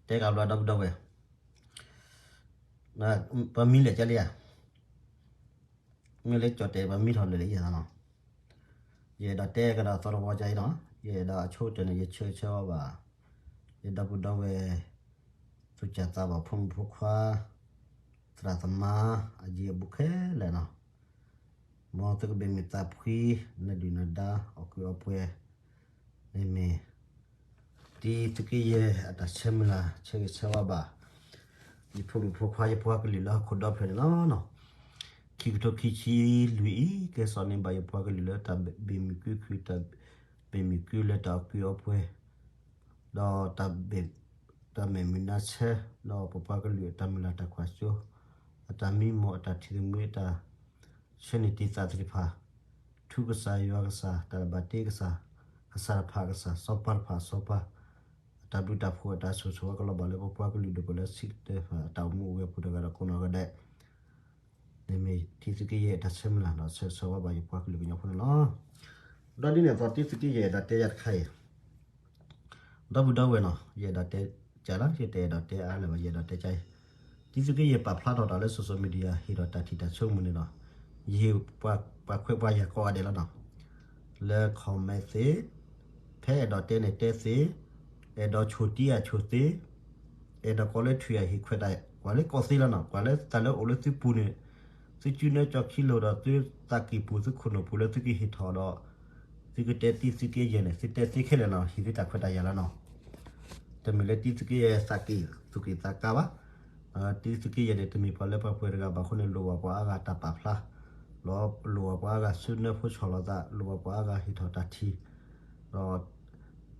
တဲကဘျီဒီပုၢ်ဒီဝဲၢ်, ပမံလဲၣ်ကလဲၣ်ဧါ, မ့ၢ်လၢကၠီၣ်တဲာ်ပမံထီၣ်လၢာ်လၢယဲၢ်သးနီၤ, ယအဲၣ်ဒိးတဲကဒီးသီတဝီကါအံၤနီၤ, ယအဲၣ်ဒိးအဆိကတၢၢ်န့ၣ် ယဆၢဂ့ၤဆၢဝါဘၣ် ယဒီပုၢ်ဒီဝဲၢ် သူၣ်ကၢ်သးဘီၣ် ဖိမုၣ်ဖိခွါ သရၣ်သမါ အယံၤအဘူးခဲလၢာ်နီၤ, မ်သုကဘၣ်မုာ်သးဖှံ နဒုၣ်နဒါ အီၣ်ကုးအီပှဲၤ န့ၣ်မ့ၢ် တံသုးက့ယဲၢ်အတၢ်ဆၢမုၢ်လၢ် ဆၢဂ့ၤဆၢဝါဘၣ် ယဖိမုၣ်ဖိခွါ ယပှၤကလုာ်လၢဟီၣ်ခိၣ်ဒီဖျၢၣ်န့ၣ်လီၤ. ခံကထိခံဆံလွံၢ်အံၤ ကဲစီၤန့ၢ်ဘၣ်ယပှၤကလုာ်လၢတၢ်ဘၣ်မုာ်ကုခု တၢ်ဘၣ်မုာ်ကုလၢတၢ်အီၣ်ကုးအီပှဲၤ ဒီးတၢ်မဲာ်မုာ်နါဆၢ ဒီးပပှၤကလုာ်အတၢ်မုၢ်လၢ်တၢ်ကွၢ်စိ အတၢ်မံမီၢ် အတၢ်ထံၣ်သမှံ အတၢ်ဆၢန့ၢ်တံာ်သးသ့ၣ်တဖၣ် ထူကစၢ်ယွၤကစၢ် တၢ်ဘၣ်တ့ကစၢ် ကစၢ်တဖၣ်ကစၢ် စီၤပၤတဖၣ်စီၤပၤ အတၢ်ဘျုးတၢ်ဖှိၣ် အတၢ်ဆိၣ်ဂ့ၤဆိၣ်ဝါကလီၤဘၣ်လၢပပှၤကလုာ်ဒိၣ်ပှၤလၢဆံးကတၢၢ်တဖၣ် အတၢ်အိၣ်မူအိၣ်ဂဲၤပူၤတဂၤဒီးကိးနီၢ်ဂၤဒဲး န့ၣ်မ့ၢ်တံသုးက့ယဲၢ်အတၢ်ဆၢမုၢ်လၢ်ဒီးဆၢဂ့ၤဆၢဝါဘၣ်ယပှၤကလုာ်ကညီဖိန့ၣ်လီၤ. ဒီးဒ်န့ၣ်အသိး တံသုးက့ယဲၢ်အဲၣ်ဒိးတဲယၤတခါအံၤ ဒီပုၢ်ဒီဝဲၢ်နီၤ ယအဲၣ်ဒိးတဲကလီၤ ယတအဲၣ်ဒိးတဲအါလၢၤဘၣ် ယအဲၣ်ဒိးတဲကအံၤ တံသုးက့ယဲၢ်ပာ်ဖျါထီၣ်တၢ်လၢ social media ဟ့ၣ်ဒီးတၢ်ထံၣ်တၢ်ဆိကမိၣ်န့ၣ်ဒီး ယဟ့ၣ်ပှၤခွဲးပှၤယာ်ကိးဂၤဒဲးလီၤနီၤ လၢ comment သ့ ဖဲအဲၣ်ဒိးတဲန့ၣ်တဲသ့ အဲၣ်ဒိးဆိၣ်တံၢ်အဆိၣ်သ့ အဲၣ်ဒိးကိးလၢထွံၣ်အဟ့ၣ်ခွဲးတၢ် ကွၢ်လၢကိးသ့လီၤနီၤ ကွၢ်လၢတၢ်လၢအိၣ်လၢသုပူၤန့ၣ် သုစုနဲကၠီခံလိၤဒီးသုသးကံၢ်ပူၤသုခိၣ်နူာ်ပူၤလၢသုကဟ့ၣ်ထီၣ်ဒီး သုကတဲတံသုးက့ယဲၢ်န့ၣ် သုတဲသ့ခဲလၢာ်နီၤ ဟ့ၣ်သုတၢ်ခွဲးတၢ်ယာ်လီၤနီၤ တမ့ၢ်လၢတံသုးက့ယဲၢ်သးကံၢ်သူၣ်ကံၢ်သးကါဘၣ် တံသုးက့ယဲၢ်န့ၣ် တမ့ၢ်ပှၤလၢပှဲၤပှဲၤတဂၤဘၣ်အဃိန့ၣ် လိၣ်ဘၣ်ပှၤအါဂၤတၢ်ပာ်ဖျါ လိၣ်ဘၣ်ပှၤအါဂၤစုနဲဖိဆီၣ်လီၤသး လိၣ်ဘၣ်ပှၤအါဂၤဟ့ၣ်ထီၣ်တၢ်ထံၣ် ဒီး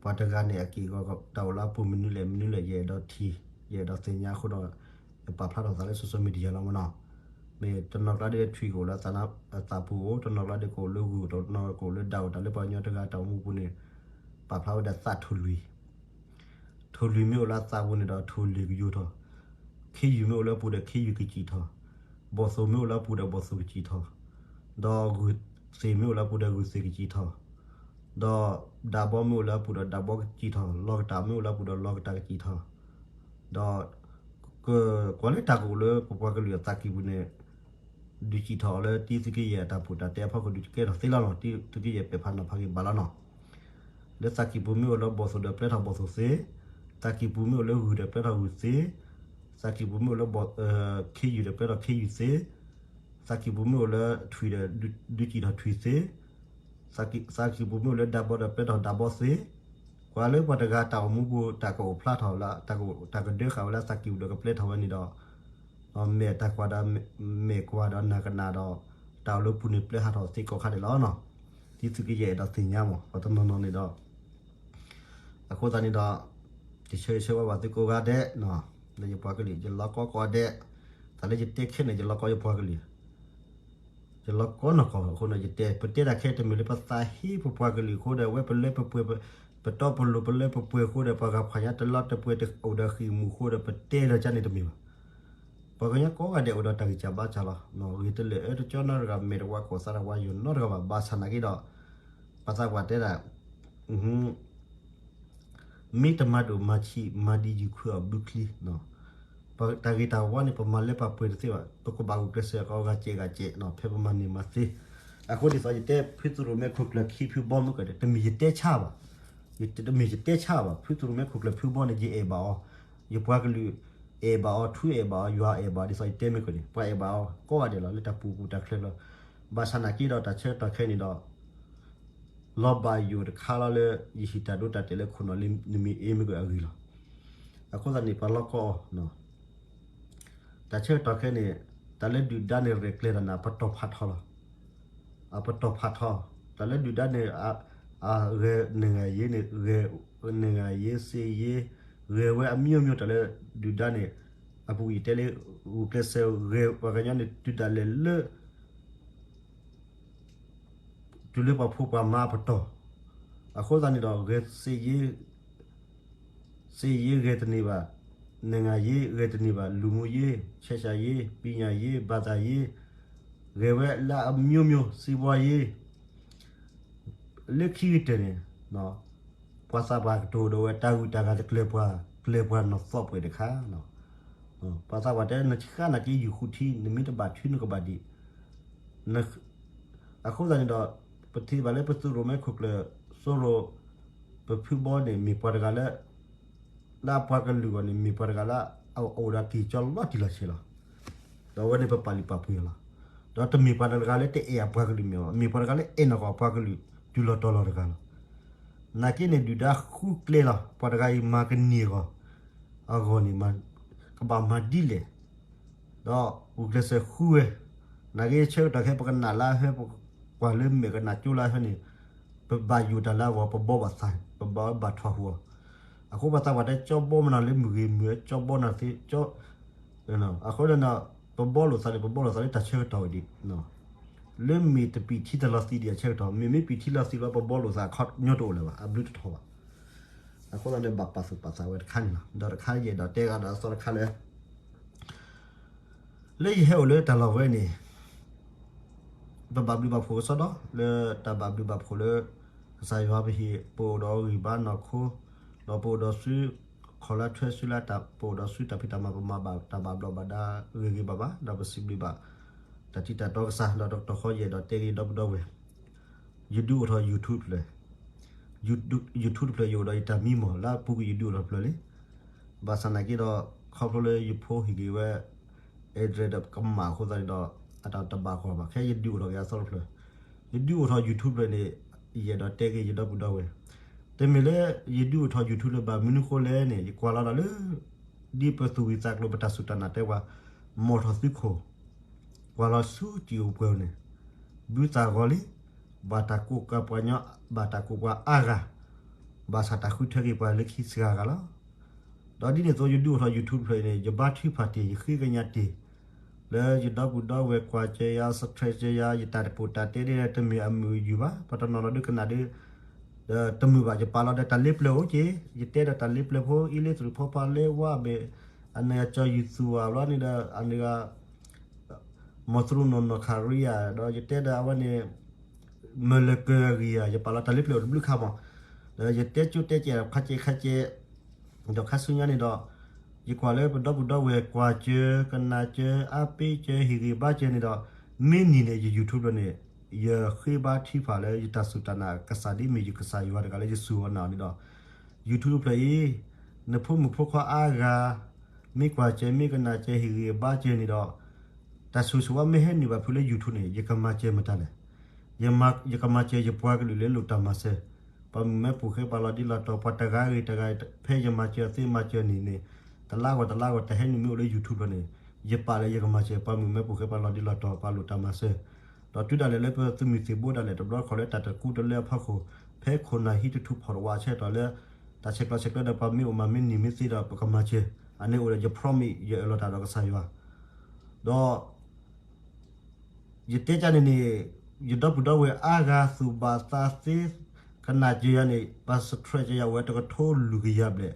ပှၤတဂၤန့ၣ်အက့ၢ်အဂီၤတၢ်အိၣ်လၢအပူၤမနုၤလဲၣ်မနုၤလဲၣ် ယအဲၣ်ဒိးထံၣ် ယအဲၣ်ဒိးသ့ၣ်ညါအဃိဒီး ယပာ်ဖျါထီၣ်သးလၢ social media လီၤမနီၤ မ့ၢ်တနီၤကျါဒီးထွံၣ်ကအိၣ်လၢအသးပူၤအိၣ် တနီၤကျါဒီးကအိၣ်လၢဂုၢ် တနီၤကအိၣ်လၢဒၣ်အိၣ် တၢ်လၢပှၤကညီတဂၤတၢ်အိၣ်မူပူၤန့ၣ် ပာ်ဖျါဝဲဒၣ်သးထိၣ်လွံၢ် ထိၣ်လွံၢ်မ့ၢ်အိၣ်လၢအသးပူၤန့ၣ်ဒီးထိၣ်လွံၢ်ကယိၤထီၣ်, ခ့ယုၢ်မ့ၢ်အိၣ်လၢအပူၤဒီးခ့ယုၢ်ကစံၣ်ထီၣ်, ဘီၣ်သိၣ်မ့ၢ်အိၣ်လၢအပူၤဒီးဘီၣ်သိၣ်ကစံၣ်ထီၣ်, ဒီးဂုၢ်သ့ၣ်မ့ၢ်အိၣ်လၢအပူၤဒီးဂုၢ်သ့ၣ်ကစံၣ်ထီၣ်, ဒီးဒးဘီမ့ၢ်အိၣ်လၢအပူၤဒီးဒးဘီကစံၣ်ထီၣ်, လီၤကတၢ်မ့ၢ်အိၣ်လၢအပူၤဒီးလီၤကတၢ်ကစံၣ်ထီၣ်, ဒီး ကွၢ်လၢတၢ်ကအိၣ်လၢပပှၤကလုာ်အသးကံၢ်ပူၤန့ၣ် ဒုးစံၣ်ထီၣ်အီၤလၢတံသုးက့ယဲၢ်အတၢ်ပူၤတၢ်တဲအဖီခိၣ် ဒုးကဲထီၣ်သ့လီၤနီၤ, တံသုးက့ယဲၢ်ပဲာ်ဖးနီၤဖးက့ၤဘၣ်လီၤနီၤ. လၢသးကံၢ်ပူၤမ့ၢ်အိၣ်လၢဘီၣ်သိၣ်ဒီးပျဲထီၣ်ဘီၣ်သိၣ်သ့, သးကံၢ်ပူၤမ့ၢ်အိၣ်လၢဂုၢ်ဒီးပျဲထီၣ်ဂုၢ်သ့, သးကံၢ်ပူၤမ့ၢ်အိၣ်လၢ ခ့ယုၢ်ဒီးပျဲထီၣ်ခ့ယုၢ်သ့, သးကံၢ်ပူၤမ့ၢ်အိၣ်လၢထွံၣ်ဒီး ဒုးစံၣ်ထီၣ်ထွံၣ်သ့, သးကံၢ်ပူၤမ့ၢ်အိၣ်လၢဒးဘီဒီးပျဲထီၣ်ဒးဘီသ့, ကွၢ်လၢပှၤတဂၤတၢ်အိၣ်မူပူၤ တၢ်ကအိၣ်ဖျါထီၣ်လၢ တၢ်ကဒၢဃာ်ဝဲလၢသးကံၢ်ပူၤဒီးကပျဲထီၣ်ဝဲန့ၣ်ဒီး မဲာ်တၢ်ကွၢ်ဒီး မဲာ်ကွၢ်ဒီးနၢ်ကနၣ်ဒီး တၢ်အိၣ်လၢပူၤန့ၣ်ပျဲဟးထီၣ်သ့ကိးခါဒဲးလီၤနီၤ. တံသုးက့ယဲၢ်အဲၣ်ဒိးသ့ၣ်ညါမး ပှၤတနီၤနီၤန့ၣ်ဒီး အဃိသတးန့ၣ်ဒီး ယဆၢဂ့ၤဆၢဝါဘၣ်သုကိးဂၤဒဲး လၢယပှၤကလုာ် ယလီၤကီကိးဂၤဒဲး, တၢ်လၢယတဲခဲန့ၣ် ယလီၤကီယပှၤကလုာ် ယလီၤကီနီၢ်ကီၢ်အဃိန့ၣ် ယတဲ ပတဲတၢ်ခဲတမ့ၢ်လၢပသးဟ့ပပှၤကလုာ်အဃိဒီး အဝဲပလၢပပှဲၤ ပတီပလိၤပလၢပပှဲၤအဃိဒီး ပှၤဂၤဖးညါတလီတပှဲၤအိၣ်ဒီးဃံၢ်မူးအဃိဒီး ပတဲလီၤကန့ၣ်တမ့ၢ်ဘၣ်. ပှၤကညီကိးဂၤဒဲးအိၣ်ဒီးတၢ်ဂံၢ်စၢ်ဘါစၢ်လီၤ. ဂ့ၤတလၢာ်အၢတကၠီနီတဂၤ မဲာ်တဝါကိၢ်သးတဝါယိာ်နီတဂၤဘၣ်. ဘၣ်ဆၣ်နာ်က့ဒီး ပသးပှၢ်တဲဒၣ် မ့ၢ်တမၤဒိၣ်မၤဆံး မၤဒံးယုၢ်ခွံအီၤဘုချံ, တၢ်ဂ့ၤတၢ်ဝါန့ၣ် ပမၤလၢပှဲၤတသ့ဘၣ်. ပကဘၣ်ဂုာ်ကျဲးစၢးကီးဂၤစဲးဂၤစဲး ဖဲပမၤန့ၢ်မၤသ့. အဃိဒ်သိးယတဲ ဖုသရူးမဲခိၣ်ကျၢၢ်ခံဖုဘီမုၢ်ကဒီး တမ့ၢ်ယတဲဆါဘၣ်, တမ့ၢ်ယတဲဆါဘၣ်. ဖုသရူးမဲခိၣ်ကျၢၢ်ဖုဘီန့ၣ် ယအဲၣ်ဘၣ်အီၤ, ယပှၤကလုာ်အဲၣ်ဘၣ်အီၤ, ထူအဲၣ်ဘၣ်အီၤ, ယွၤအဲၣ်ဘၣ်အီၤ, ဒ်သိးယတဲမ့ၢ်ကဒီး ပှၤအဲၣ်ဘၣ်အီၤကိးဂၤဒဲးလီၤ လၢတၢ်ပူၤပူၤတၢ်ချၢချၢ. ဘၣ်ဆၣ်နာ်က့ဒီးတၢ်ဆၢကတီၢ်ခဲအံၤန့ၣ်ဒီး လီၤဘၣ်ယိၣ်တခါလီၤလၢ ယဟံးတၢ်ဒိတၢ်တဲာ်လၢခိၣ်နူာ်လၢနမ့ၢ်အ့မ့ၢ်ကအဂ့ၢ်လီၤ. အဃိသတးန့ၣ် ပှၤလီၤကီအီၤ, တၢ်ဆၢကတီၢ်ခဲန့ၣ် တၢ်လၢဒုၣ်ဒါန့ၣ်ရဲၣ်ကျဲၤတၢ်န့ၣ် အပတီၢ်ဖးထီလီၤ. အပတီၢ်ဖးထီ, တၢ်လၢဒုၣ်ဒါန့ၣ် အဂဲၤနဂၤယ့န့ၣ် ဂဲၤနဂၤယ့စ့ယ့, ဂဲၤဝဲအမျိုးမျိုး တၢ်လၢဒုၣ်ဒါန့ၣ် အပူၤကွံာ်ယတဲလၢ ဂုာ်ကျဲးစၢးဂဲၤပှၤကညီန့ၣ် တုၤဒၣ်လဲာ်လၢ တုၤလၢပှၤဖိပှၤမါအပတီၢ်, အဃိသတးန့ၣ်ဒီး ဂဲၤစ့ယ့, စ့ယ့ဂဲၤတန့ၢ်ဘၣ်, နဂၤယ့ဂဲၤတန့ၢ်ဘၣ်, လူမှုရေး, ဆက်ဆံရေး, ပညာရေး, ဘာသာရေး, ဂဲၤဝဲလၢအမျိုးမျိုး စီးပွားရေး လၢခံကတၢၢ်န့ၣ် ပှၤသးပှၢ်ကတိၤဒိးဝဲ တၢ်ဂုၤတၢ်ဂၤတကျၢၤပှၤ, ကျဲၤပှၤနီၢ်သီၣ်ပှဲၤတခါလီၤ. ပှၤသးပှၢ်တဲ နဆံးဃာ်နာ်က့ ယူၤဃုထံ နမ့ၢ်တဘၣ်ထုနကဘၣ်ဒံး အဃိသတးန့ၣ်ဒီး ပထံၣ်ဘၣ်လၢပသုးရိၣ်မဲခိၣ်ကျၢၢ် စိရိၤ ပဖုဘီန့ၣ် မ့ၢ်ပှၤတဂၤလၢ လၢအပှၤကလုာ်အဂီၢ်န့ၣ် မ့ၢ်ပှၤတဂၤလၢ အအိၣ်ဒီးက့ၤကၠီလီၤတံၢ်လီၤဆဲးလီၤ. ဒီးအဝဲန့ၣ်ပပာ်လုၢ်ပာ်ပှ့ၤအီၤလီၤ. ဒီးတမ့ၢ်ပှၤတဂၤလၢတအဲၣ်အပှၤကလုာ်မ့ၢ်ဘၣ်, မ့ၢ်ပှၤတဂၤလၢအဲၣ်နီၢ်ကီၢ်အပှၤကလုာ် တုၤလီၤတီၤလီၤတဂၤလီၤ. နာ်က့န့ၣ် ဒုၣ်ဒါဃုကျဲလီၤ. ပှၤတဂၤအံၤမၤကန့ၢ်အဂီၢ် အဂီၢ်န့ၣ် ကဘၣ်မၤဒ်လဲၣ် ဒီးဂုာ်ကျဲးစၢးဃုဝဲ, နာ်က့ဆၢကတီၢ်ခဲ ပကနၣ်လၢဟဲ ပကွၢ်လၢမဲာ်ကနၣ်ကၠိလၢဟဲန့ၣ် ပဘၣ်ယိၣ်တၢ်လၢအဂီၢ် ပဘီဘၣ်သး ပဘၣ်ဘၣ်ထွဲဟူအီၤ. အဃိပှၤသးပှၢ်တဲ ကၠီဘီမနုၤလၢမုၢ်ဂ့ၤမုၢ်ဝဲ ကၠီဘီနၤသ့ ကၠီ အဃိန့ၣ် ပဘီလိာ်သးန့ၣ် ပဘီလိာ်သးလၢတၢ်ဆၢကတီၢ်ဝဲဒၣ် လၢမ့ၢ်တပံာ်ထံတလီၤသံဒံးအဆၢကတီၢ်, မ့မ့ၢ်ပံာ်ထံလီၤသံလီၤ ပဘီလိာ်သးအခီပညီတအိၣ်လၢၤဘၣ်, အဘျုးတထီၣ်ဘၣ်. အဃိသတးန့ၣ် ဘၣ်ပာ်သူၣ်ပာ်သးဝဲတခါန့ၣ်လီၤ. ဒီးတခါယအဲၣ်ဒိးတဲဂၤဒီးအသီတခါလၢ လၢယဟဲအိၣ်လၢတၢ်လီၢ်ဝဲန့ၣ် ပဘၣ်ဘျုးဘၣ်ဖှိၣ်ကစီဒီ လၢတၢ်ဘၣ်ဘျုးဘၣ်ဖှိၣ်လၢ ကစၢ်ယွၤပဟ့ၣ် ပအိၣ်ဒီးဂံၢ်ဘါနီၢ်ခိ ဒီးပအိၣ်ဒီးဆူ ခီၣ်လၢထွဲဆူလၢတၢ် ပအိၣ်ဒီးဆူတၢ်ဖံးတၢ်မၤ ပမၤဘၣ်တၢ်ဘၣ်ဘျီးဘၣ်ဒါဂ့ၤဂ့ၤဘၣ်ဘၣ် ဒီးပစံးဘျုးဘၣ် တၢ်ထံၣ်တၢ်တီကစၢ် ဒီးတကတီၢ်ဃီယအဲၣ်ဒိးတဲက့ၤဒီပုၢ်ဒီဝဲၢ် ယဒုးအိၣ်ထီၣ် YouTube တဖျၢၣ်, YouTube တဖျၢၣ် ယအိၣ်ဒီးယတၢ်မံမီၢ် လၢအပူၤကွံာ်ယဒုးအိၣ်ထီၣ်တဖျၢၣ်လံ. ဘၣ်ဆၣ်နာ်က့ဒီး ခီဖျိလၢယဖိဟ့ၣ်က့ၤဝဲ address ဒီးကမၣ်အဃိသတးန့ၣ်ဒီး အတၢ်တဘၣ်ဂီၢ်ဘၣ် ခဲယဒုးအိၣ်ထီၣ်က့ၤအသီတဖျၢၣ်, ယဒုးအိၣ်ထီၣ် YouTube တဖျၢၣ်န့ၣ် ယအဲၣ်ဒိးတဲက့ၤယဒီပုၢ်ဒီဝဲၢ်, တမ့ၢ်လၢ ယဒုးအိၣ်ထီၣ် YouTube လၢၤဘၣ် မနုၤဃိလဲၣ်န့ၣ် ယကွၢ်လီၤဒီးလၢ ဒ်ပသူၣ်ဝံၣ်သးကျိၤ ပတၢ်စူၢ်တၢ်နာ်တဲပှၤ မီၢ်ထီၣ်သုးခိၣ် ကွၢ်လီၤဆူတံၢ်အိၣ်ပှဲၤန့ၣ် ဘုသၣ်ဂီၤလံ, ဘၣ်တၢ်ကိးကပှၤညီ ဘၣ်တၢ်ကိးပှၤအါဂၤ, ဘၣ်ဆၣ်တၢ်ဃုထၢက့ၤပှၤလၢခံစှၤဂၤလီၤ. ဒီးဒ်န့ၣ်အသိး ယဒုးအိၣ်ထီၣ် YouTube တဖျၢၣ်အံၤန့ၣ် ယဘါထုကဖၣ်တ့ၢ် ယဃ့ကညးတ့ၢ် လၢယဒီပုၢ်ဒီဝဲၢ်ကွၢ်စၢၤယၤ subscribe စၢၤယၤ ယတၢ်တပိာ်တၢ်တဲဒ်တမ့ၢ်အမုာ်အယုၢ်ဘၣ် ပှၤတနီၤနီၤဒုးကနၣ်ဒုး ဒီးတမုာ်ဘၣ် ယပာ်လီၤဒီးတၢ်လ့ပျၢၤအိၣ်က့ၤ ယတဲဒီးတၢ်လ့ပျၢၤဖိ အ့လ့သရူးဖီဖါလဲဝါဘ့ၣ် အန့ၣ်အကၠီၤယူၤသူၣ်အဘျီန့ၣ်ဒီး အန့ၣ်ဂၤ မီၢ်သရူးနီၢ်နီၢ်ခရံာ်ဧါ ဒီးယတဲဒီးအဝဲန့ၣ် မၢလၢကၢအဂံၢ်ဧါ ယပာ်လီၤတၢ်လ့ပျၢၤအိၣ်တဘျုးခါမး ဒီးယတဲကၠိတဲကဲးခါကဲးခါကဲး ဒီးခါဆူညါန့ၣ်ဒီး ယကွၢ်လၢပဒီပုၢ်ဒီဝဲၢ်ကွၢ်စၢၤ ကနၣ်စၢၤ အါပ့းစၢၤ ဟ့ၣ်ဂံၢ်ဘါစၢၤန့ၣ်ဒီး မ့ၢ်နံၤန့ၣ် ယ YouTube လၢန့ၣ် ယဃ့ဘါထုကဖၣ်လၢယတၢ်စူၢ်တၢ်နာ်ကစၢ်ဒ်မ့ၢ်ယကစၢ်ယွၤတဂၤလၢယစူၢ်အီၤနာ်အီၤန့ၣ်ဒီး YouTube တဖျၢၣ်အံၤ နဖိမုၣ်ဖိခွါအါဂၤ မ့ၢ်ကွၢ်စၢၤ မ့ၢ်ကနၣ်စၢၤ ဟ့ၣ်ဂံၢ်ဘါစၢၤန့ၣ်ဒီး တၢ်ဆိၣ်ဂ့ၤဆိၣ်ဝါမ့ၢ်ဟဲနုာ်ဘၣ်ဖုလၢ YouTube န့ၣ် ယကမၤစၢၤမတၤလဲၣ်. ယမၤ ယကမၤစၢၤယပှၤကလုာ်လၢလိၣ်တၢ်မၤစၢၤ, ပှၤမုၣ်မဲပိာ်ဃဲပှၤလီၤဒံးလီၤတီၤ ပှၤတဂၤဂ့ၤတဂၤ ဖဲယမၤစၢၤအီၤသ့မၤစၢၤန့ၣ်န့ၣ် တလါဂီၢ်တလါဂီၢ် တၢ်ဟဲနုာ်မ့ၢ်အိၣ်လၢ YouTube လီၤန့ၣ် ယပာ်လၢယကမၤစၢၤ ပှၤမုၣ်မဲပိာ်ဃဲပှၤလီၤဒံးလီၤတီၤ ပှၤလိၣ်တၢ်မၤစၢၤ, ဒီးတုၤဒၣ်လဲာ်လၢပသုးမုၢ်သံၣ်ဘိဒၣ်လဲာ် တဘျီတခီၣ်လၢတၢ်တကူတလၢအဖီခိၣ် ဖဲခိၣ်နၢ်ဟံးတထူၣ်ဖီၣ်တဝးဆၢကတီၢ်လၢ တၢ်ဆဲးကျိးဆဲးကျၢဒီး ပှၤမ့ၢ်အိၣ်မၤမ့ၢ်နံၤမ့ၢ်သ့ဒီး ပကမၤစၢၤ, အန့ၣ်အိၣ်ဒီးယ promise ယအၢၣ်လီၤတၢ်ဒီးကစၢ်ယွၤ, ဒီး ယတဲကၢ်န့ၣ်န့ၣ် ယဒီပုၢ်ဒီဝဲၢ်အါဂၤသူၣ်ဘၣ်သးသ့ ကနၣ်စၢၤယၤန့ၣ် ပှၤ subscribe စၢၤယၤအိၣ်ဝဲတကထိလွံၢ်ကယၤဘျဲၣ်,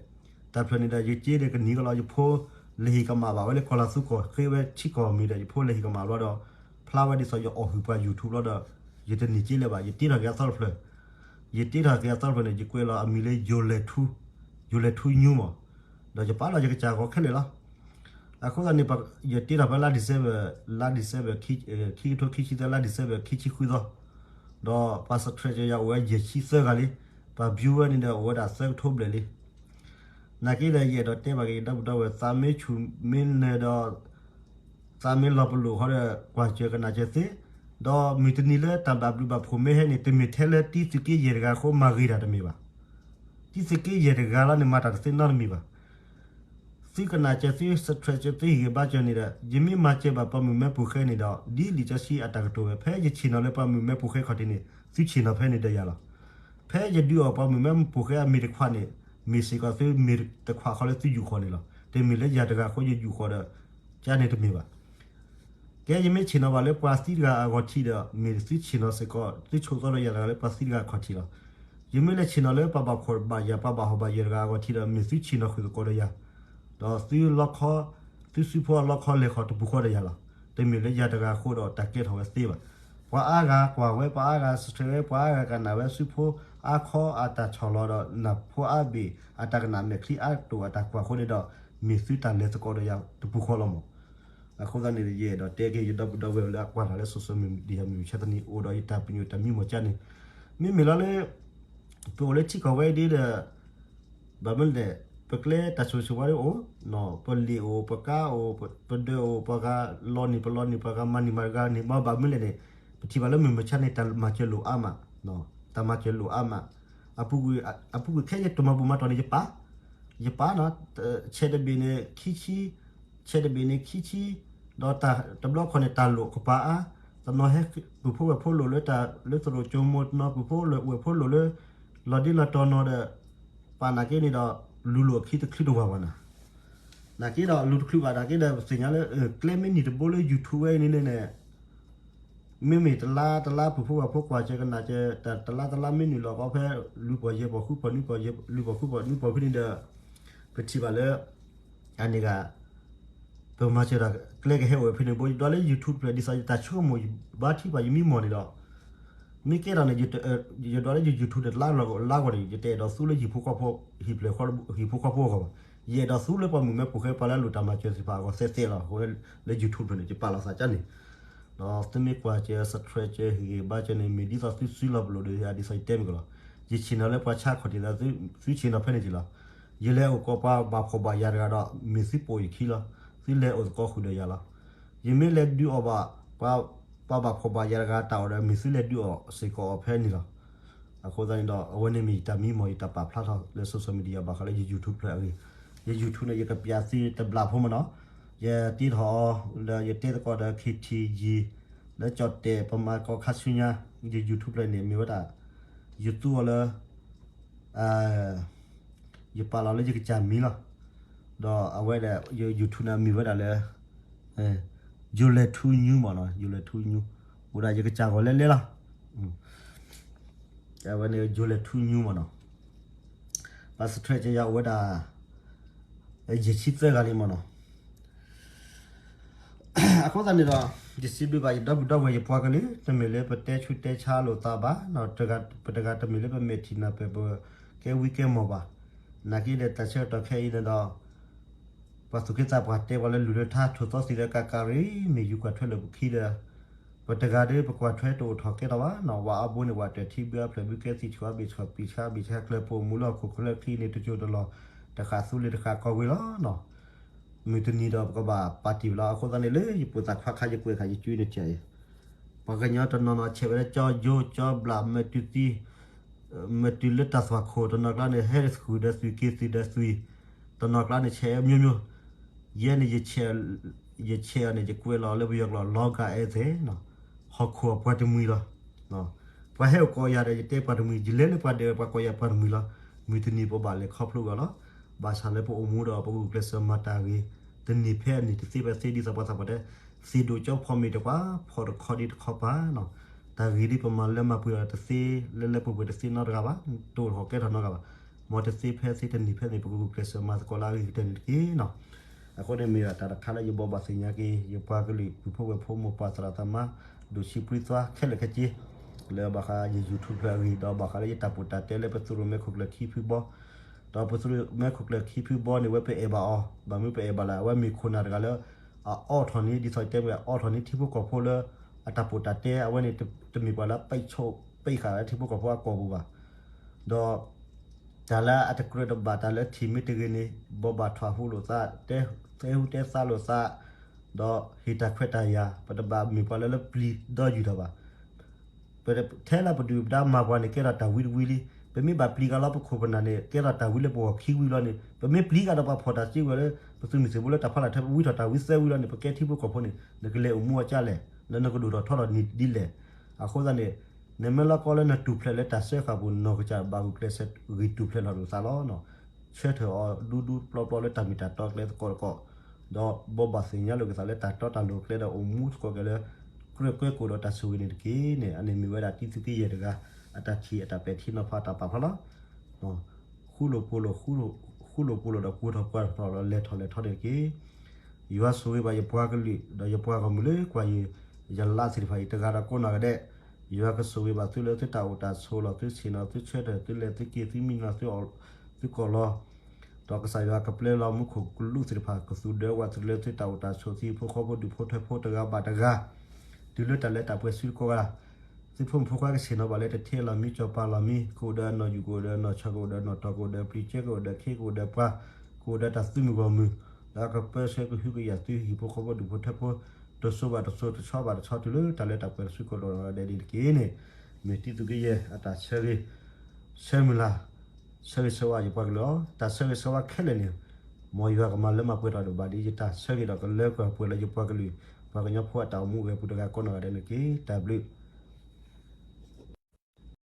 တၢ်ဖျၢၣ်န့ၣ်ဒီး ယက့ဒီးကနံၤကလီၤ ယဖိလဲၤဟ့ၣ်ကမၣ်ဘၣ်ဝဲလၢကီၢ်လၤသူကီၢ် ဃ့ဝဲထံကီၢ်မံၤဒီး ယဖိလဲၤဟ့ၣ်ကမၣ်ဘျီဒီး ဖျါဝဲဒ်သိးယအီၣ်ဟုၣ်ပှၤ YouTube လီၤဒီး ယတန့ၢ်က့လဲၣ်ဘၣ် ယတ့ထီၣ်က့ၤအသီတဖျၢၣ်, ယတ့ထီၣ်က့ၤအသီတဖျၢၣ်န့ၣ် ယကွဲးလီၤအမံၤလၢ ယိၤလဲၤထူ ယိၤလဲၤထူညူမး, ဒီးယပာ်လီၤယကစၢ်ဂီၤခဲလၢာ်လီၤ. အဃိသတးန့ၣ် ယတ့ထီၣ်ဖဲလါ December လါ December ခံကထိခံဆံသၢ လါ December ခံဆံဃုသီ, ဒီးပှၤ subscribe စၢၤယၤအိၣ်ဝဲယဲၢ်ဆံသၢဂၤလံ, ပှၤ view ဝဲန့ၣ်ဒီးအိၣ်ဝဲဒၣ်သၢကထိဘျဲၣ်လံ. နာ်က့ဒီး ယအဲၣ်ဒိးတဲဘၣ်က့ၤ ယဒီပုၢ်ဒီဝဲၢ် သးမ့ၢ်ဆူၣ်မ့ၢ်နၢၤဒီး သးမ့ၢ်လီၤပလိာ်ဃီဒီး ကွၢ်စၢၤကနၣ်စၢၤသ့, ဒီးမုၢ်တနံၤလၢတၢ်ဘၣ်ဘျုးဘၣ်ဖှိၣ်မ့ၢ်ဟဲန့ၣ် တမ့ၢ်ထဲလၢတံသုးက့ယဲၢ်တဂၤအဃိ မၤဂ့ၤတၢ်တမ့ၢ်ဘၣ်. တံသုးက့ယဲၢ်တဂၤလီၤန့ၣ် မၤတၢ်တသ့နီတမံၤဘၣ်. သုကနၣ်စၢၤ သု subscribe စၢၤ သုဟ့ၣ်ဂံၢ်ဘါစၢၤန့ၣ်ဒီး ယမ့ၢ်မၤစၢၤဘၣ်ပှၤမုၣ်မဲပိာ်ဃဲန့ၣ်ဒီး ဒ်လံာ်စီဆှံအတၢ်ကတိၤဝဲ ဖဲယဆ့ၣ်နီၤလၢပှၤမုၣ်မဲပိာ်ဃဲခီၣ်ထံးန့ၣ် သုဆ့ၣ်နီၤဖဲန့ၣ်ဒီးယၤလီၤ. ဖဲယဒုးအီၣ်ပှၤမုၣ်မဲပိာ်ဃဲအမ့ၤတခွးန့ၣ် မ့ၢ်စ့ၢ်ကီးသုမ့ၤတခွးဃီလၢသုယူာ်ဃီန့ၣ်လီၤ. တမ့ၢ်လၢယၤတဂၤအဃိယယူာ်ဃီဒီး ကန့ၣ်တမ့ၢ်ဘၣ်. ကဲ ယမ့ၢ်ဆ့ၣ်နီၤဘၣ်လၢပှၤသံတဂၤအဂီၢ်ထံးဒီး မ့ၢ်သုဆ့ၣ်နီၤစ့ၢ်ကီး သုဆိးသီဒီးယၤတဂၤလၢပှၤသံတဂၤအခီၣ်ထံးလီၤ. ယမ့ၢ်လဲၤဆ့ၣ်နီၤလၢပှၤဘၣ်ဖှီၣ်ဘၣ်ယာ် ပှၤဘၣ်ဟီၣ်ဘၣ်ယၢၤတဂၤအဂီၢ်ထံးဒီး မ့ၢ်သုဆ့ၣ်နီၤဃုာ်သကိးဒီးယၤ, ဒီးသုလီခီ သုစုဖိအလီခီလဲၤဃီၤတပူၤဃီဒီးယၤလီၤ. တမ့ၢ်လၢယၤတဂၤအဃိဒီးတၢ်ကဲထီၣ်ဝဲသ့ဘၣ်. ပှၤအါဂၤကွၢ်ဝဲ ပှၤအါဂၤ subscribe ဝဲ ပှၤအါဂၤကနၣ်ဝဲ စုဖိ အါခီအတၢ်ဆီၣ်လီၤဒီး နၢ်ဖိအါဘ့ၣ် အတၢ်ကနၣ်မဲာ်ချံအါတိၢ်အတၢ်ကွၢ်အဃိန့ၣ်ဒီး မ့ၢ်သုတၢ်လဲၤသကိးဒီးယၤတပူၤဃီလီၤမး. အဃိသတးန့ၣ် ယအဲၣ်ဒိးတဲက့ၤယဒီပုၢ်ဒီဝဲၢ်လၢအကွၢ်တၢ်လၢ social media မုၢ်မဆါတနံၤ အိၣ်ဒီးယတၢ်ပညိၣ်တၢ်မံမီၢ်ကၢ်န့ၣ် မ့မ့ၢ်လီၤလၢ ပအိၣ်လၢထံကီၢ်ဝဲဒၣ်ဒီး ဘၣ်မနုၤလဲၣ် ပကျဲတၢ်ဆိၣ်ဂ့ၤဆိၣ်ဝါဒၣ်အိၣ်, ပလံာ်အိၣ် ပကါအိၣ် ပဒၢးအိၣ် ပှၤဂၤလီၤနံၣ်ပလီၤနံၣ် ပှၤဂၤမၤနံၣ်မၤဂၤန့ၣ် ဘၣ်မနုၤလဲၣ်န့ၣ် ပထံၣ်ဘၣ်လၢမုၢ်မဆါန့ၣ် တၢ်မၤစၢၤလိာ်အါမး, တၢ်မၤစၢၤလိာ်အါမး, အပူၤကွံာ်ခဲအံၤ တမၤဘူၣ်မၤတီၢ်န့ၣ် ယပာ်, ယပာ်နီၤ, ဆဲးတဘ့ၣ်န့ၣ် ခံဆံ, ဆဲးတဘ့ၣ်န့ၣ် ခံဆံ, ဒီးတၢ်တဘျီခီန့ၣ် တၢ်လိၣ်ကပၤအါ, တနီၤဟဲပုၢ်ဖိဝဲၢ်ဖိလိၣ်လၢတၢ်လၢသရိာ်ကၠိမိၢ် တနီၤပုၢ်ဖိဝဲၢ်ဖိလိၣ်လၢ လီၤဒ့လီၤတီၤနီၤဒီး ပာ်နာ်က့န့ၣ်ဒီး လူၤလိာ်အခံတချုးတဝၢ်ဘၣ်နီၤ, နာ်က့ဒီးလူၤတချုးဘၣ်နာ်က့ဒီး ပသ့ၣ်ညါလၢ ကျဲမ့ၢ်နံၣ်တဘိလၢ YouTube ဝဲအံၤန့ၣ်န့ၣ် မ့မ့ၢ်တလါတလါ ပုၢ်ဖိဝဲၢ်ဖိကွၢ်စၢၤကနၣ်စၢၤ တလါတလါမ့ၢ်နုာ်လီၤကီဖဲ လွံၢ်ပီၢ်ယဲၢ်ပီၢ်ဃုပီၢ်နွံပီၢ်ယဲၢ် လွံၢ်ပီၢ်ဃုပီၢ်နွံပီၢ်ဖဲန့ၣ်ဒီး ပထံၣ်ဘၣ်လၢ အန့ၣ်ဂ့ၤ ပမၤစၢၤတၢ်ကျဲကဟဲအိၣ်ဝဲဖဲန့ၣ်ဘိ ယဒွးလၢ YouTube ဖျၢၣ် ဒ်သိးယတၢ်ဆိကမိၣ်ဘါထံပှၤယမံမီၢ်န့ၣ်ဒီး မ့ၢ်ကဲထီၣ်န့ၣ် ယဒွးလၢ YouTube န့ၣ် တလါလီၤလါဂီၢ်န့ၣ် ယတအဲၣ်ဒိးသူလၢဟံၣ်ဖိဃီဖိ ဟံၣ်ဖျၢၣ်ဟံၣ်ဖိဃီဖိအဂီၢ်ဘၣ်. ယအဲၣ်ဒိးသူလၢပှၤမုၣ်မဲဖိဃဲပှၤလၢအလိၣ်တၢ်မၤစၢၤသ့ၣ်တဖၣ်အဂီၢ်သ့သ့လီၤ. အဃိလၢ YouTube ဖျၢၣ်န့ၣ် ယပာ်လီၤသးကၠၢန့ၣ် ဒီးသုမ့ၢ်ကွၢ်စၢၤ subscribe စၢၤ ဟ့ၣ်ဂံၢ်ဘါစၢၤန့ၣ် မ့ၢ်ဒ်သိးသုစုလီၤပလိာ်ဒီးယၤ ဒ်သိးယတဲမ့ၢ်ကလီၤ. ယဆ့ၣ်နီၤလၢပှၤဆါခီၣ်ထံးဒီး သုဆ့ၣ်နီၤဖဲန့ၣ်က့ၤလီၤ. ယလဲၤအိၣ်ကီးပှၤဘၣ်ဖှီၣ်ဘၣ်ယာ်တဂၤဒီး မ့ၢ်သုပိာ်ယခံလီၤ. သုလဲၤအိၣ်သကိးဃုာ်ဒီးယၤလီၤ. ယမ့ၢ်လဲၤဒုးအီၣ်ဘၣ် ပှၤဘၣ်ဖှီၣ်ဘၣ်ယာ်တဂၤတၢ်အီၣ်ဒီး မ့ၢ်သုလဲၤဒုးအီၣ်စ့ၢ်ကီးအီၤဖဲန့ၣ်လီၤ. အဃိသတးန့ၣ်ဒီး အဝဲန့ၣ်မ့ၢ်ယတၢ်မံမီၢ် ယတၢ်ပာ်ဖျါထီၣ်လၢ social media ဘၣ်ဃးလၢယ YouTube ဖျၢၣ်အဂ့ၢ်. ယ YouTube န့ၣ် ယကပျးသုတဘျီဖိမ့ၢ်နီၤ. ယတ့ထီၣ်အီၤ ဒီးယတဲသကိးဒီး KTG လၢကၠီၣ်တဲာ် ပမၤကီၢ်ခါဆူညါ ယ YouTube ဖျၢၣ်န့ၣ် မ့ၢ်ဝဲဒၣ် ယသူအီၤလၢ ယပာ်လီၤလၢယကစၢ်မံၤလီၤ. ဒီးအဝဲဒၣ် ယ YouTube န့ၣ်မ့ၢ်ဝဲဒၣ်လၢ ယိၤလဲၤထူညူမ့ၢ်နီၤ, ယိၤလဲၤထူညူ အိၣ်ဒၣ်ယကစၢ်ဂီၤလဲလဲလီၤ. အဝဲန့ၣ် ယိၤလဲၤထူညူမ့ၢ်နီၤ, ပှၤ subscribe ကယၤအိၣ်ဝဲဒၣ် ယဲၢ်ဆံသၢဂၤလံမ့ၢ်နီၤ. အဃိသတးန့ၣ်ဒီး ယစံးဘျုးဘၣ်ယဒီပုၢ်ဒီဝဲၢ်ယပှၤကလုာ် တမ့ၢ်လၢပတဲဆူးတဲဆါလိာ်သးဘၣ်, ပတဂၤတမ့ၢ်လၢပမဲာ်ထံၣ်နၢ်ပၢၢ် ပကဲဝံကဲမီၢ်ဘၣ်. နာ်က့ဒီးတၢ်ဆၢကတီၢ်ခဲအံၤန့ၣ်ဒီး ပှၤသူၣ်က့သးပှၢ်တဲပှၤလၢလူၤလၢထါ ထိၣ်သီသံးလၢကးကးရံၣ် မ့ၢ်ယူၤကွၢ်ထွဲလိာ်ပခံဒီး ပတဂၤဒီးပကွၢ်ထွဲတအိၣ်ထီၣ်ကဲထီၣ်ဘၣ်နီၤ, ဝၤအါဘိန့ၣ် ဝၤတၢၢ်ထံဘုအါဖျၢၣ်ဘုကဲသံၣ်ဆှီဘ့ၣ်ဆှီပံာ်ဆါဘ့ၣ်ဆါကျၢၤပိာ်မူလၢဟီၣ်ခိၣ်ချၢခံန့ၣ် တစိၢ်တလီၢ် တဃၣ်သူလ့ၤတဃၣ်ကီၢ်ဝ့ၤလီၤနီၤ. မုၢ်တနံၤဒီးပကဘၣ်ပာ်တ့ၢ်ဝဲလီၤ. အဃိသတးန့ၣ်လၢယပိာ်သးခွါခါယကွဲးဃာ်ယစုန့ၣ်တၢ်အံၤ ပှၤကညီတနီၤနီၤဆဲးဝဲလၢကၠီယိကၠီဘျၣ် မၢတုၤသံ မၢတုၤလၢတၢ်သွၣ်ခိၣ် တနီၤကျါန့ၣ် ဟဲဃုာ်ဒီးသွံၣ်က့ၤသွံၣ်ဒီးသွံၣ် တနီၤကျါန့ၣ်ဆဲးမျိုးမျိုး, ယဲန့ၣ် ယဆဲးအီၤန့ၣ် ယကွဲးလီၤလၢပယီၤကျိာ် လီၤဂာ်အဲၣ်သ့ၣ်နီၤ, ဟီၣ်ခိၣ်အပှၤတမှံၤလီၤ. ပှၤဟဲအိၣ်ကိးယၤဒီး ယတဲပှၤတမှံၤ, ယလဲၤလၢပှၤဒဲးပှၤကိးယၤပှၤတမှံၤလီၤ. မုၢ်တနံၤပဘၣ်လဲၤခီဖျိက့ၤလီၤ. ဘၣ်ဆၣ်လၢပအိၣ်မူဒီးပဂုာ်ကျဲးစၢးမၤတၢ်ဂ့ၤ တနံၤဖဲအနံၤတသ့ဖဲသ့ ဒ်သိးပှၤသးပှၢ်တဲ သ့ၣ်ဒိၣ်ကၠီဖီမ့ၤတပှၢ် ဖီၣ်တခီဒံးတခီပၤနီၤ. တၢ်ဂ့ၤဒ်ပမၤလၢမၤပှဲၤအီၤတသ့ လၢလၢပှဲၤပှဲၤတသ့နီတဂၤဘၣ်, တအိၣ်ထီၣ်ကဲထီၣ်နီတဂၤဘၣ်. မ်တသ့ဖဲသ့တနံၤဖဲန့ၣ် ပကဂုာ်ကျဲးစၢးမၤသကိးလၢအဂ့ၤကတၢၢ်န့ၣ်တက့ၢ်နီၤ. အဃိန့ၣ်မ့ၢ်တၢ်တခါလၢယဘိးဘၣ်သ့ၣ်ညါက့ၤ ယပှၤကလုာ် ပုၢ်ဖိဝဲၢ်ဖိမိၢ်ပၢ်သရၣ်သမါ ဒိၣ်ဆံးပြံသွါခဲလၢာ်ခဲဆ့ လၢဘၣ်ဃးယ YouTube ဖျၢၣ်အဂ့ၢ် ဒီးဘၣ်ဃးလၢယတၢ်ပီးတၢ်တဲလၢပသုးရိၣ်မဲခိၣ်ကျၢၢ်ခံဖုဘီ ဒီးပသုးရိၣ်မဲခိၣ်ကျၢၢ်ခံဖုဘီန့ၣ် ဝဲပအဲၣ်ဘၣ်အီၤ ဘၣ်မနုၤပအဲၣ်ဘၣ်လဲၣ် အဝဲမ့ၢ်ခိၣ်နၢ်တဂၤလၢ အအိးထီၣ်န့ၢ် ဒ်သိးတဲမ့ၢ် အအိးထီၣ်န့ၢ်ထံဖိကီၢ်ဖိလၢ အတၢ်ပီးတၢ်တဲ အဝဲန့ၣ် တမ့ၢ်ပှၤလၢပိတ်ဆို့ပိတ်ခါလၢထံဖိကီၢ်ဖိအကီၢ်ပူၤဘၣ်. ဒီး တၢ်လၢအတကြၢးတဘၣ် တၢ်လၢထံၣ်မ့ၢ်တဂ့ၤန့ၣ် ဘိးဘၣ်ထွဲဟူလိာ်သး တဲဟူတဲသါလိာ်သး ဒီးဟ့ၣ်တၢ်ခွဲးတၢ်ယာ် ပတဘၣ်မ့ၢ်ပှၤလၢလၢပျံၤဒီးယုၢ်တၢ်ဘၣ်. ထဲလၢပဒုၣ်ပဒါမၤပှၤန့ၣ် ကဲထီၣ်တၢ်ဝံတဝံလံ. ပမ့ၢ်ဘၣ်ပျံၤကဒီးလၢပခိၣ်ပနၢ်န့ၣ် ကဲထီၣ်တၢ်ဝံလၢပဂီၢ်ခံဝံလီၤန့ၣ် ပမ့ၢ်ပျံၤကဒီးပှၤဖီၣ်တၢ်စုကဝဲၤလၢ ပသုးမုၢ်သံၣ်ဘိလၢတၢ်ဖီလာ်ထဲ ပဝံထီၣ်တၢ်ဝံသၢဝံလီၤန့ၣ် ပကဲထံဖိကီၢ်ဖိန့ၣ် နကလဲၤအိၣ်မူအီၤကၢ်လဲၣ် လၢနကဒိၣ်ထီၣ်ထီထီၣ်န့ၣ်ဒ်လဲၣ်. အဃိသတးန့ၣ် နမ့ၢ်လီၤကီလၢနတူၢ်ဖျဲးလၢတၢ်စၢဃာ်ပူၤ နီၢ်ကစၢ်ဘၣ်ဂုာ်ကျဲးစၢးဂ့ၤတူၢ်ဖျဲးထီၣ်လိာ်သးလီၤ. ဆၢထၢၣ်အီၤဒူဒူပျီပျီလၢတၢ်မ့ၢ်တၢ်တီကျဲသကိးသကိး ဒီးဘိးဘၣ်သ့ၣ်ညါလိာ်က့ၤသးလၢတၢ်တီတၢ်လိၤကျဲဒီးအိၣ်မူသကိးက့ၤလၢ ကြၢးကွဲကိၣ်ဒီးတၢ်ဆိၣ်ဂ့ၤန့ၣ်တက့ၢ်န့ၣ် အန့ၣ်မ့ၢ်ဝဲဒၣ်တံသုးက့ယဲၢ်တဂၤ အတၢ်ထံၣ်အတၢ်ပဲာ်ထံနီၤဖးတၢ်ပာ်ဖျါလီၤ. ဃူလိာ်ဖိးလိာ် ဃူလိာ်ဖိးလိာ်ဒီးဃူထီၣ်ပှၢ်ထီၣ်ဒီးလဲၤထီၣ်လဲၤထီန့ၣ်တက့ၢ်. ယွၤဆိၣ်ဂ့ၤဘၣ်ယပှၤကလုာ် ဒီးယပှၤဂီၢ်မုၢ်လၢကွၢ်ယ ယလါသ့ၣ်တဖၣ်အံၤ တဂၤဒီးကိးနီၢ်ဂၤဒဲး, တ ယွၤကဆိၣ်ဂ့ၤဘၣ်သုလၢသုတၢ်အိၣ်တၢ်ဆိးလီၤ, သုဆ့ၣ်နီၤ, သုဆၢထၢၣ်, သုလဲၤသုက့ၤ, သုမံနီၤ, သုအီၣ်သုကီၢ်လီၤ. ဒီးကစၢ်ယွၤကပျဲလီၤမူခိၣ်ကလူးသ့ၣ်တဖၣ် ကသူၣ်ဒၢဝးသုလၢသုတၢ်အိၣ်တၢ်ဆိး, သုဟံၣ်ဖိဃီဖိဒူၣ်ဖိထၢဖိတဂၤဘၣ်တဂၤ တုၤလၢတၢ်လၢတၢ်ပှဲၤဆူကိးဂၤ သုဖိမုၣ်ဖိခွါကဆ့ၣ်နီၤဘၣ်လၢတထံလီၤမံ ကၠီၤပၤလီၤမံ, ကအိၣ်ဒီးအနီၢ်ယူၣ်, ကအိၣ်ဒီးအနီၢ်ထီၣ်, ကအိၣ်ဒီးနီၢ်တီၤ, ကအိၣ်ဒီးပျံၤကၢ, ကအိၣ်ဒီးခ့, ကအိၣ်ဒီးပှၤ, ကအိၣ်ဒီးတၢ်သူမုၢ်ဂီၢ်မုၢ်, ဒီးကပၢဆှၢကဟုကယာ်သုဟံၣ်ဖိဃီဖိဒူၣ်ဖိထၢဖိ တစိၤဘၣ်တစိၤ, တဆီဘၣ်တဆီ, တုၤလၢတၢ်လၢတၢ်ပှဲၤဆူကိးဂၤဒဲးန့ၣ်တက့ၢ်န့ၣ်, မ့ၢ်တံၤသူက့ယဲၢ်အတၢ်ဆၢဂ့ၤ ဆၢမုၢ်လၢ်, ဆၢဂ့ၤဆၢဝါယပှၤကလုာ်လီၤ. တၢ်ဆၢဂ့ၤဆၢဝါခဲလၢာ်န့ၣ် မ်ယွၤကမၤလၢမၤပှဲၤထီၣ်ဒံးဘၣ်ဒ် ယတၢ်ဆၢဂ့ၤဒီးကလၢပှဲၤလၢယပှၤကလုာ် ပှၤကညီဖိအတၢ်အိၣ်မူအိၣ်ဂဲၤပူၤတဂၤကိးနီၢ်ဂၤဒဲးန့ၣ်တက့ၢ်. တၢ်ဘျုး